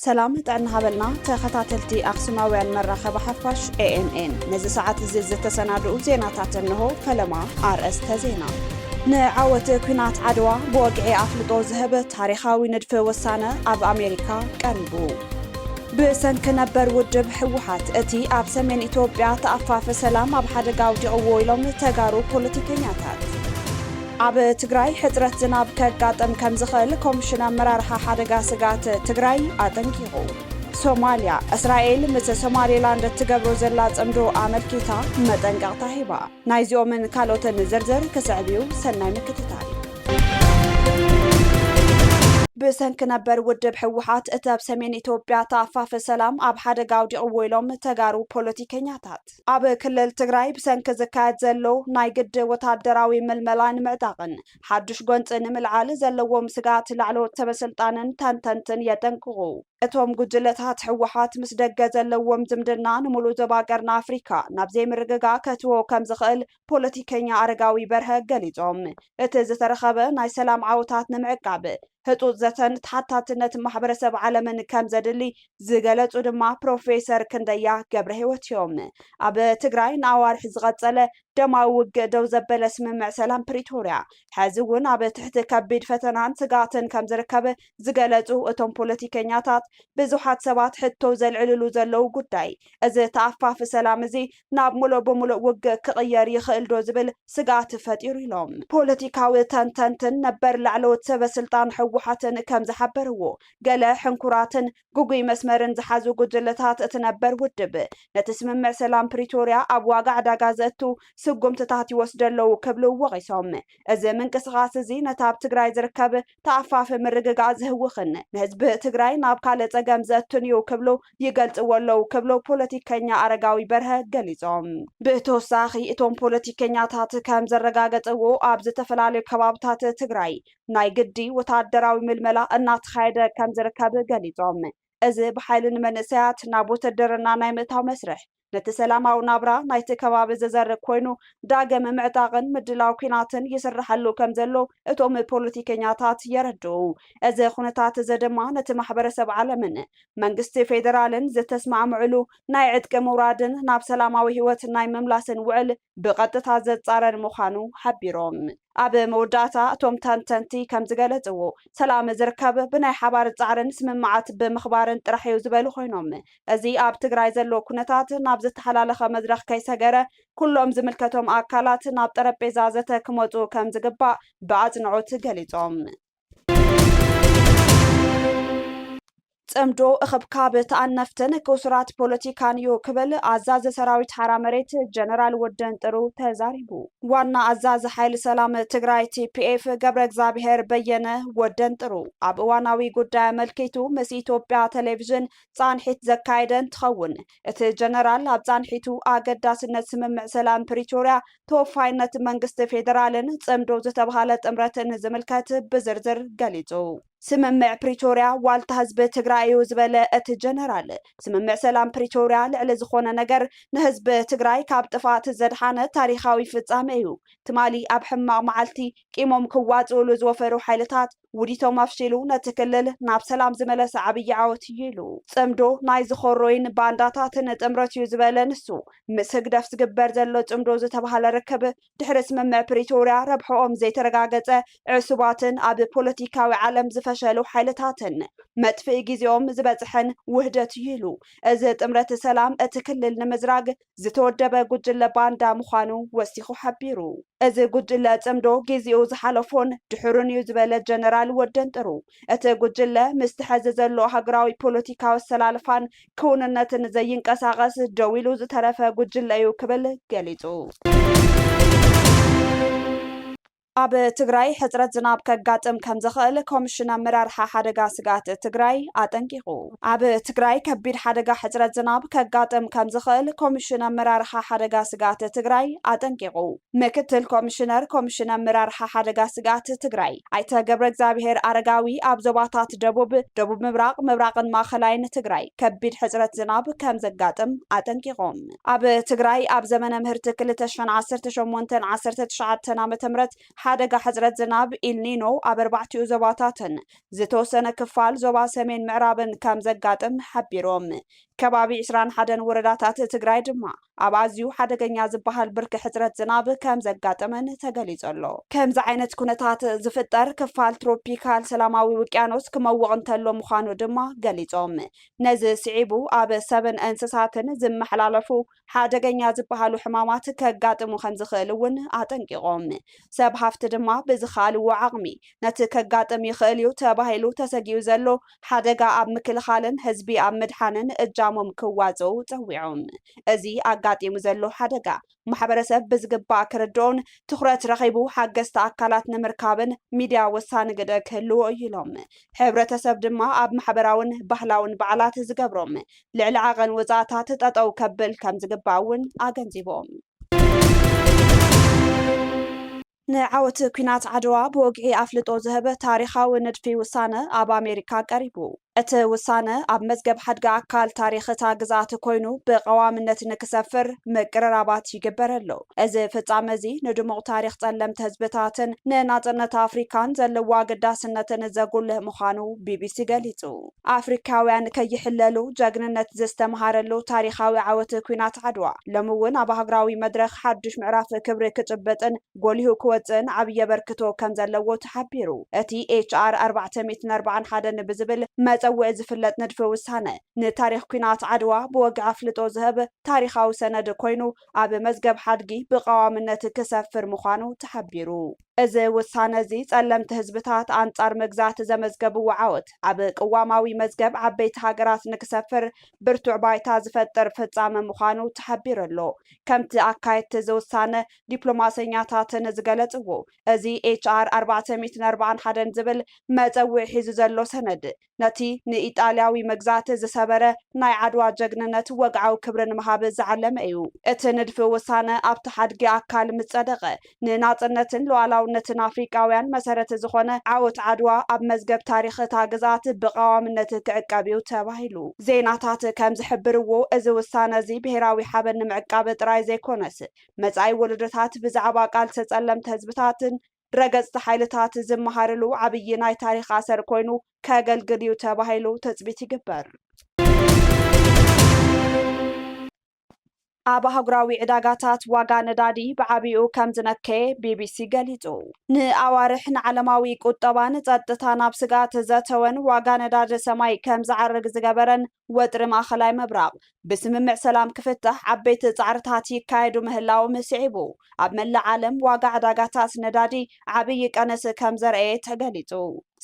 ሰላም ጥዕና ሃበልና ተኸታተልቲ ኣኽሱማውያን መራኸቢ ሓፋሽ ኤ ኤም ኤን። ነዚ ሰዓት እዚ ዝተሰናድኡ ዜናታት እንሆ። ፈለማ ኣርእስተ ዜና። ንዓወት ኲናት ዓድዋ ብወግዒ ኣፍልጦ ዝህብ ታሪኻዊ ንድፊ ውሳነ ኣብ ኣሜሪካ ቀሪቡ። ብሰንኪ ነበር ውድብ ህወሓት እቲ ኣብ ሰሜን ኢትዮጵያ ተኣፋፊ ሰላም ኣብ ሓደጋ ኣውዲቕዎ ኢሎም ተጋሩ ፖለቲከኛታት። ኣብ ትግራይ ሕጽረት ዝናብ ከጋጥም ከም ዝኽእል ኮሚሽን ኣመራርሓ ሓደጋ ስግኣት ትግራይ ኣጠንቂቑ። ሶማልያ፣ እስራኤል ምስ ሶማሌላንድ እትገብሮ ዘላ ጽምዶ ኣመልኪታ መጠንቀቕታ ሂባ። ናይዚኦምን ካልኦትን ዝርዝር ክስዕብ እዩ። ሰናይ ምክትታል። ብሰንኪ ነበር ውድብ ህወሓት እቲ ኣብ ሰሜን ኢትዮጵያ ተኣፋፊ ሰላም ኣብ ሓደጋ ኣውዲቕዎ ኢሎም ተጋሩ ፖለቲከኛታት። ኣብ ክልል ትግራይ ብሰንኪ ዝካየድ ዘሎ ናይ ግዲ ወታደራዊ ምልመላ ንምዕጣቕን ሓዱሽ ጎንፂ ንምልዓል ዘለዎም ስግኣት ላዕለዎት ሰበስልጣንን ተንተንትን የጠንቅቑ። እቶም ጉጅለታት ህወሓት ምስ ደገ ዘለዎም ዝምድና ንሙሉእ ዞባ ቀርኒ ኣፍሪካ ናብ ዘይምርግጋእ ከእትዎ ከም ዝኽእል ፖለቲከኛ ኣረጋዊ በርሀ ገሊጾም። እቲ ዝተረኸበ ናይ ሰላም ዓወታት ንምዕቃብ ህጹጽ ዘተን ተሓታትነት ማሕበረሰብ ዓለምን ከም ዘድሊ ዝገለጹ ድማ ፕሮፌሰር ክንደያ ገብረ ህይወት እዮም። ኣብ ትግራይ ንኣዋርሕ ዝቐጸለ ደማዊ ውግእ ደው ዘበለ ስምምዕ ሰላም ፕሪቶርያ፣ ሕዚ እውን ኣብ ትሕቲ ከቢድ ፈተናን ስግኣትን ከም ዝርከብ ዝገለጹ እቶም ፖለቲከኛታት፣ ብዙሓት ሰባት ሕቶ ዘልዕልሉ ዘለዉ ጉዳይ፣ እዚ ተኣፋፊ ሰላም እዚ ናብ ሙሉእ ብሙሉእ ውግእ ክቕየር ይኽእል ዶ ዝብል ስግኣት ፈጢሩ ኢሎም። ፖለቲካዊ ተንተንትን ነበር ላዕለዎት ሰበ ስልጣን ህወሓትን ከም ዝሓበርዎ፣ ገለ ሕንኩራትን ግጉይ መስመርን ዝሓዙ ጉጅለታት እቲ ነበር ውድብ፣ ነቲ ስምምዕ ሰላም ፕሪቶርያ ኣብ ዋጋ ዕዳጋ ዘእቱ ስጉምትታት ይወስዱ ኣለዉ ክብሉ ወቒሶም። እዚ ምንቅስቓስ እዚ ነቲ ኣብ ትግራይ ዝርከብ ተኣፋፊ ምርግጋእ ዝህውኽን ንህዝቢ ትግራይ ናብ ካልእ ጸገም ዘእቱን እዩ ክብሉ ይገልጽዎ ኣለዉ ክብሉ ፖለቲከኛ ኣረጋዊ በርሀ ገሊጾም። ብተወሳኺ እቶም ፖለቲከኛታት ከም ዘረጋገጽዎ ኣብ ዝተፈላለዩ ከባብታት ትግራይ ናይ ግዲ ወታደራዊ ምልመላ እናተኻየደ ከም ዝርከብ ገሊጾም። እዚ ብሓይሊ ንመንእሰያት ናብ ውትድርና ናይ ምእታው መስርሕ ነቲ ሰላማዊ ናብራ ናይቲ ከባቢ ዝዘርግ ኮይኑ፣ ዳግም ምዕጣቕን ምድላው ኲናትን ይስርሓሉ ከም ዘሎ እቶም ፖለቲከኛታት የረድኡ። እዚ ኩነታት እዚ ድማ ነቲ ማሕበረሰብ ዓለምን መንግስቲ ፌደራልን ዝተስማዕምዕሉ ናይ ዕጥቂ ምውራድን ናብ ሰላማዊ ህይወት ናይ ምምላስን ውዕል ብቐጥታ ዘጻረር ምዃኑ ሓቢሮም። ኣብ መወዳእታ እቶም ተንተንቲ ከም ዝገለጽዎ፣ ሰላም ዝርከብ ብናይ ሓባር ጻዕርን ስምምዓት ብምኽባርን ጥራሕ እዩ ዝበሉ ኮይኖም፣ እዚ ኣብ ትግራይ ዘሎ ኩነታት ናብ ዝተሓላለኸ መድረኽ ከይሰገረ ኩሎም ዝምልከቶም ኣካላት ናብ ጠረጴዛ ዘተ ክመጹ ከም ዝግባእ ብኣጽንዖት ገሊጾም። ጽምዶ እኽብካብ ተኣነፍትን ክሱራት ፖለቲካን እዩ ክብል ኣዛዚ ሰራዊት ሓራ መሬት ጀነራል ወደን ጥሩ ተዛሪቡ። ዋና ኣዛዚ ሓይሊ ሰላም ትግራይ ቲ ፒ ኤፍ ገብረ እግዚኣብሔር በየነ ወደን ጥሩ ኣብ እዋናዊ ጉዳይ ኣመልኪቱ ምስ ኢትዮጵያ ቴሌቪዥን ጻንሒት ዘካየደ እንትኸውን፣ እቲ ጀነራል ኣብ ጻንሒቱ ኣገዳስነት ስምምዕ ሰላም ፕሪቶርያ፣ ተወፋይነት መንግስቲ ፌደራልን ጽምዶ ዝተባህለ ጥምረትን ዝምልከት ብዝርዝር ገሊጹ። ስምምዕ ፕሪቶርያ ዋልታ ህዝቢ ትግራይ እዩ ዝበለ እቲ ጀነራል፣ ስምምዕ ሰላም ፕሪቶርያ ልዕሊ ዝኾነ ነገር ንህዝቢ ትግራይ ካብ ጥፍኣት ዘድሓነ ታሪኻዊ ፍጻመ እዩ። ትማሊ ኣብ ሕማቕ መዓልቲ ቂሞም ክዋጽኡሉ ዝወፈሩ ሓይልታት ውዲቶም ኣፍሺሉ ነቲ ክልል ናብ ሰላም ዝመለሰ ዓብዪ ዓወት እዩ ኢሉ። ጽምዶ ናይ ዝኾሮይን ባንዳታትን ጥምረት እዩ ዝበለ ንሱ፣ ምስ ህግደፍ ዝግበር ዘሎ ጽምዶ ዝተባህለ ርክብ ድሕሪ ስምምዕ ፕሪቶርያ ረብሕኦም ዘይተረጋገጸ ዕሱባትን ኣብ ፖለቲካዊ ዓለም ዝፈሸሉ ሓይልታትን መጥፍኢ ግዜኦም ዝበጽሐን ውህደት እዩ ኢሉ። እዚ ጥምረት ሰላም እቲ ክልል ንምዝራግ ዝተወደበ ጉጅለ ባንዳ ምዃኑ ወሲኹ ሓቢሩ። እዚ ጉጅለ ጽምዶ ግዜኡ ዝሓለፎን ድሕሩን እዩ ዝበለ ጀነራል ወደን ጥሩ፣ እቲ ጉጅለ ምስቲ ሐዚ ዘሎ ሃገራዊ ፖለቲካዊ ኣሰላልፋን ክውንነትን ዘይንቀሳቐስ ደው ኢሉ ዝተረፈ ጉጅለ እዩ ክብል ገሊጹ። ኣብ ትግራይ ሕጽረት ዝናብ ከጋጥም ከም ዝኽእል ኮሚሽን ኣመራርሓ ሓደጋ ስግኣት ትግራይ ኣጠንቂቑ። ኣብ ትግራይ ከቢድ ሓደጋ ሕጽረት ዝናብ ከጋጥም ከም ዝኽእል ኮሚሽን ኣመራርሓ ሓደጋ ስግኣት ትግራይ ኣጠንቂቑ። ምክትል ኮሚሽነር ኮሚሽን ኣመራርሓ ሓደጋ ስግኣት ትግራይ ኣይተ ገብረ እግዚኣብሔር ኣረጋዊ ኣብ ዞባታት ደቡብ፣ ደቡብ ምብራቕ፣ ምብራቕን ማእኸላይን ትግራይ ከቢድ ሕጽረት ዝናብ ከም ዘጋጥም ኣጠንቂቖም። ኣብ ትግራይ ኣብ ዘመነ ምህርቲ ክልተ ሽሕን ዓሰርተ ሸሞንተን ዓሰርተ ትሽዓተን ዓመተ ምህረት ሓደጋ ሕጽረት ዝናብ ኢልኒኖ ኣብ ኣርባዕቲኡ ዞባታትን ዝተወሰነ ክፋል ዞባ ሰሜን ምዕራብን ከም ዘጋጥም ሓቢሮም። ከባቢ ዕስራን ሓደን ወረዳታት ትግራይ ድማ ኣብ ኣዝዩ ሓደገኛ ዝበሃል ብርኪ ሕጽረት ዝናብ ከም ዘጋጠመን ተገሊጹ ኣሎ። ከምዚ ዓይነት ኩነታት ዝፍጠር ክፋል ትሮፒካል ሰላማዊ ውቅያኖስ ክመውቕ እንተሎ ምዃኑ ድማ ገሊጾም። ነዚ ስዒቡ ኣብ ሰብን እንስሳትን ዝመሓላለፉ ሓደገኛ ዝበሃሉ ሕማማት ከጋጥሙ ከም ዝኽእል እውን ኣጠንቂቖም። ሰብ ሃፍቲ ድማ ብዝኸኣልዎ ዓቕሚ ነቲ ከጋጥም ይኽእል እዩ ተባሂሉ ተሰጊኡ ዘሎ ሓደጋ ኣብ ምክልኻልን ህዝቢ ኣብ ምድሓንን እጃሞም ክዋፅኡ ፀዊዖም። እዚ ኣጋጢሙ ዘሎ ሓደጋ ማሕበረሰብ ብዝግባእ ክርድኦን ትኹረት ረኺቡ ሓገዝቲ ኣካላት ንምርካብን ሚድያ ወሳኒ ግደ ክህልዎ እዩ ኢሎም። ሕብረተሰብ ድማ ኣብ ማሕበራውን ባህላውን በዓላት ዝገብሮም ልዕሊ ዓቐን ወፃእታት ጠጠው ከብል ከም ዝግባእ እውን ኣገንዚቦም። ንዓወት ኲናት ዓድዋ ብወግዒ ኣፍልጦ ዝህብ ታሪኻዊ ንድፊ ውሳነ ኣብ ኣሜሪካ ቀሪቡ። እቲ ውሳነ ኣብ መዝገብ ሓድጊ ኣካል ታሪኽ እታ ግዝኣት ኮይኑ፣ ብቐዋምነት ንክሰፍር ምቅርራባት ይግበር ኣሎ። እዚ ፍጻመ እዚ ንድሙቕ ታሪኽ ጸለምቲ ህዝብታትን ንናጽነት ኣፍሪካን ዘለዎ ኣገዳስነትን ዘጉልህ ምዃኑ ቢቢሲ ገሊጹ። ኣፍሪካውያን ከይሕለሉ ጀግንነት ዘስተምሃረሉ ታሪኻዊ ዓወት ኲናት ዓድዋ፣ ሎሚ እውን ኣብ ሃገራዊ መድረኽ ሓድሽ ምዕራፍ ክብሪ ክጭብጥን ጎሊሁ ክወጽእን ዓብዪ ኣበርክቶ ከም ዘለዎ ተሓቢሩ። እቲ ኤች ኣር ኣርባዕተ ሚእትን ኣርባዓን ሓደን ብዝብል መጸውዒ ዝፍለጥ ንድፊ ውሳነ፣ ንታሪኽ ኲናት ዓድዋ ብወግዒ ኣፍልጦ ዝህብ ታሪኻዊ ሰነድ ኮይኑ፣ ኣብ መዝገብ ሓድጊ ብቐዋምነት ክሰፍር ምዃኑ ተሓቢሩ። እዚ ውሳነ እዚ፣ ጸለምቲ ህዝብታት ኣንጻር መግዛእቲ ዘመዝገብዎ ዓወት፣ ኣብ ቅዋማዊ መዝገብ ዓበይቲ ሃገራት ንክሰፍር ብርቱዕ ባይታ ዝፈጥር ፍጻመ ምዃኑ ተሓቢሩ ኣሎ። ከምቲ ኣካየድቲ እዚ ውሳነ ዲፕሎማሰኛታትን ዝገለጽዎ፣ እዚ ኤች ኣር ኣርባዕተ ሚእትን ኣርባዓን ሓደን ዝብል መጸውዒ ሒዙ ዘሎ ሰነድ፣ ነቲ ንኢጣልያዊ መግዛእቲ ዝሰበረ ናይ ዓድዋ ጀግንነት ወግዓዊ ክብሪ ንምሃብ ዝዓለመ እዩ። እቲ ንድፊ ውሳነ ኣብቲ ሓድጊ ኣካል ምስ ጸደቐ፣ ንናጽነትን ሉዓላውነትን ኣፍሪቃውያን መሰረት ዝኾነ ዓወት ዓድዋ ኣብ መዝገብ ታሪኽ እታ ግዝኣት ብቐዋምነት ክዕቀብ እዩ ተባሂሉ። ዜናታት ከም ዝሕብርዎ፣ እዚ ውሳነ እዚ ብሄራዊ ሓበን ንምዕቃብ ጥራይ ዘይኮነስ፣ መጻኢ ወለዶታት ብዛዕባ ቃልሲ ጸለምቲ ህዝብታትን ረገጽቲ ሓይልታት ዝመሃርሉ ዓብዪ ናይ ታሪኽ ኣሰር ኮይኑ ከገልግል እዩ ተባሂሉ ትጽቢት ይግበር። ኣብ ኣህጉራዊ ዕዳጋታት ዋጋ ነዳዲ ብዓቢኡ ከም ዝነከየ ቢቢሲ ገሊጹ። ንኣዋርሕ ንዓለማዊ ቁጠባን ጸጥታን ኣብ ስግኣት ዘተወን ዋጋ ነዳዲ ሰማይ ከም ዝዓርግ ዝገበረን ወጥሪ ማእኸላይ ምብራቕ ብስምምዕ ሰላም ክፍታሕ ዓበይቲ ጻዕርታት ይካየዱ ምህላዎም ስዒቡ፣ ኣብ መላእ ዓለም ዋጋ ዕዳጋታት ነዳዲ ዓብዪ ቀነስ ከም ዘርአየ ተገሊጹ።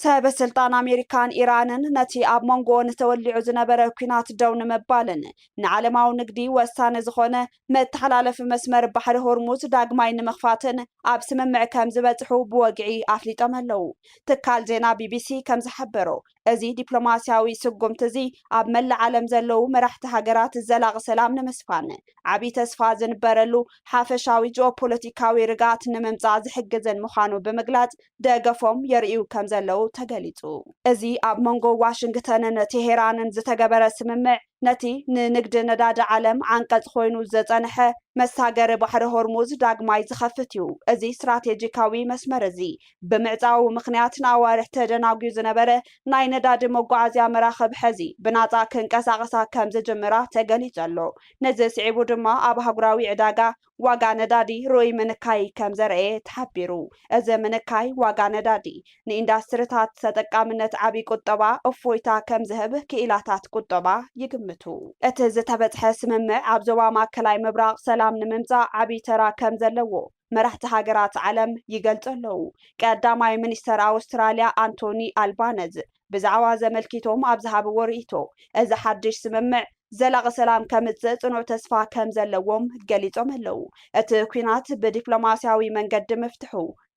ሰበ ስልጣን ኣሜሪካን ኢራንን ነቲ ኣብ መንጎኦን ተወሊዑ ዝነበረ ኲናት ደው ንምባልን ንዓለማዊ ንግዲ ወሳኒ ዝኾነ መተሓላለፊ መስመር ባሕሪ ሆርሙዝ ዳግማይ ንምኽፋትን ኣብ ስምምዕ ከም ዝበጽሑ ብወግዒ ኣፍሊጦም ኣለዉ። ትካል ዜና ቢቢሲ ከም ዝሓበሮ፣ እዚ ዲፕሎማስያዊ ስጉምቲ እዚ ኣብ መላእ ዓለም ዘለዉ መራሕቲ ሃገራት ዘላቒ ሰላም ንምስፋን ዓቢ ተስፋ ዝንበረሉ ሓፈሻዊ ጂኦፖለቲካዊ ርግኣት ንምምጻእ ዝሕግዝን ምዃኑ ብምግላጽ፣ ደገፎም የርእዩ ከም ዘለዉ ተገሊጹ። እዚ ኣብ መንጎ ዋሽንግተንን ቴሄራንን ዝተገበረ ስምምዕ፣ ነቲ ንንግዲ ነዳዲ ዓለም ዓንቀጽ ኮይኑ ዝጸንሐ መሳገሪ ባሕሪ ሆርሙዝ ዳግማይ ዝኸፍት እዩ። እዚ ስትራቴጂካዊ መስመር እዚ ብምዕጻዉ ምኽንያት ንኣዋርሕ ተደናጒዩ ዝነበረ ናይ ነዳዲ መጓዓዝያ መራኽብ ሕዚ ብናጻ ክንቀሳቐሳ ከም ዝጅምራ ተገሊጹ ኣሎ። ነዚ ስዒቡ ድማ ኣብ ኣህጉራዊ ዕዳጋ ዋጋ ነዳዲ ርኡይ ምንካይ ከም ዘርአየ ተሓቢሩ። እዚ ምንካይ ዋጋ ነዳዲ ንኢንዳስትሪታት ተጠቃምነት ዓቢ ቁጠባ እፎይታ ከም ዝህብ ክኢላታት ቁጠባ ይግምቱ። እቲ ዝተበጽሐ ስምምዕ ኣብ ዞባ ማእከላይ ምብራቕ ሰላም ንምምጻእ ዓቢ ተራ ከም ዘለዎ መራሕቲ ሃገራት ዓለም ይገልጹ ኣለዉ። ቀዳማይ ሚኒስተር ኣውስትራልያ ኣንቶኒ ኣልባነዝ ብዛዕባ ዘመልኪቶም ኣብ ዝሃብዎ ርእይቶ፣ እዚ ሓድሽ ስምምዕ ዘላቒ ሰላም ከምጽእ ጽኑዕ ተስፋ ከም ዘለዎም ገሊጾም ኣለዉ። እቲ ኲናት ብዲፕሎማስያዊ መንገዲ ምፍትሑ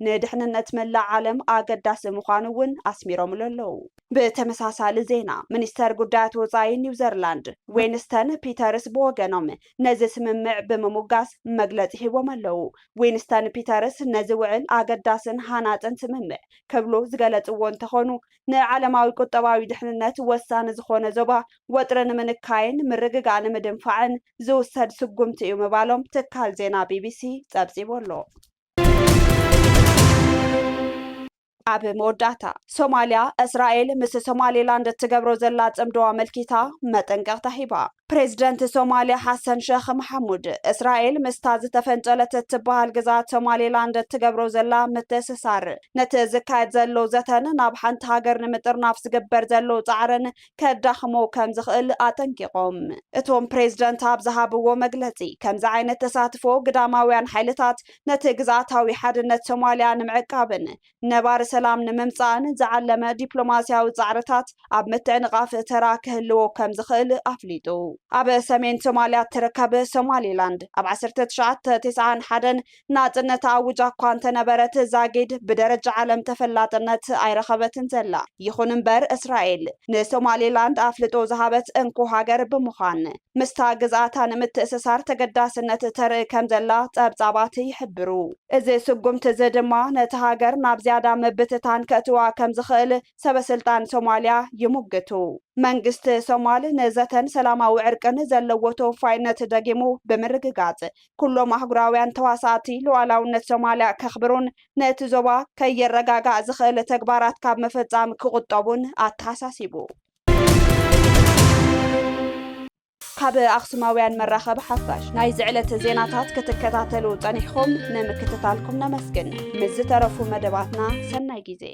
ንድሕንነት መላእ ዓለም ኣገዳሲ ምዃኑ እውን ኣስሚሮምሉ ኣለዉ። ብተመሳሳሊ ዜና፣ ሚኒስተር ጉዳያት ወጻኢ ኒውዘርላንድ ዊንስተን ፒተርስ ብወገኖም፣ ነዚ ስምምዕ ብምሙጋስ መግለጺ ሂቦም ኣለዉ። ዊንስተን ፒተርስ ነዚ ውዕል ኣገዳስን ሃናጽን ስምምዕ ክብሉ ዝገለጽዎ እንተኾኑ፣ ንዓለማዊ ቁጠባዊ ድሕንነት ወሳኒ ዝኾነ ዞባ ወጥሪ ንምንካይን ምርግጋእ ንምድንፋዕን ዝውሰድ ስጉምቲ እዩ ምባሎም ትካል ዜና ቢቢሲ ጸብጺቡ ኣሎ። ኣብ መወዳእታ፣ ሶማልያ፣ እስራኤል ምስ ሶማሌላንድ እትገብሮ ዘላ ጽምዶ ኣመልኪታ መጠንቀቕታ ሂባ። ፕሬዝደንት ሶማልያ ሓሰን ሸኽ መሓሙድ፣ እስራኤል ምስታ ዝተፈንጨለት እትበሃል ግዝኣት ሶማሌላንድ እትገብሮ ዘላ ምትእስሳር፣ ነቲ ዝካየድ ዘሎ ዘተን ናብ ሓንቲ ሃገር ንምጥርናፍ ዝግበር ዘሎ ጻዕርን ከዳኽሞ ከም ዝኽእል ኣጠንቂቖም። እቶም ፕሬዝደንት ኣብ ዝሃብዎ መግለጺ፣ ከምዚ ዓይነት ተሳትፎ ግዳማውያን ሓይልታት ነቲ ግዝኣታዊ ሓድነት ሶማልያ ንምዕቃብን ነባሪ ሰላም ንምምጻእን ዝዓለመ ዲፕሎማስያዊ ጻዕርታት ኣብ ምትዕንቓፍ ተራ ክህልዎ ከም ዝኽእል ኣፍሊጡ። ኣብ ሰሜን ሶማልያ እትርከብ ሶማሌላንድ፣ ኣብ ዓሰርተ ትሽዓተ ተስዓን ሓደን ናጽነት ኣውጃ እኳ እንተነበረት፣ ዛጊድ ብደረጃ ዓለም ተፈላጥነት ኣይረኸበትን ዘላ። ይኹን እምበር፣ እስራኤል ንሶማሌላንድ ኣፍልጦ ዝሃበት እንኮ ሃገር ብምዃን፣ ምስታ ግዝኣታ ንምትእስሳር ተገዳስነት ተርኢ ከም ዘላ ጸብጻባት ይሕብሩ። እዚ ስጉምቲ እዚ ድማ ነቲ ሃገር ናብ ዝያዳ ምብትታን ከእትዋ ከም ዝኽእል ሰበስልጣን ሶማልያ ይሙግቱ። መንግስቲ ሶማል ንዘተን ሰላማዊ ዕርቅን ዘለዎ ተወፋይነት ደጊሙ ብምርግጋጽ፣ ኩሎም ኣህጉራውያን ተዋሳእቲ ሉዓላውነት ሶማልያ ከኽብሩን ነቲ ዞባ ከየረጋጋእ ዝኽእል ተግባራት ካብ ምፍጻም ክቑጠቡን ኣተሓሳሲቡ። ካብ ኣኽሱማውያን መራኸቢ ሓፋሽ ናይዚ ዕለት ዜናታት ክትከታተሉ ጸኒሕኹም ንምክትታልኩም ነመስግን። ምስ ዝተረፉ መደባትና ሰናይ ግዜ።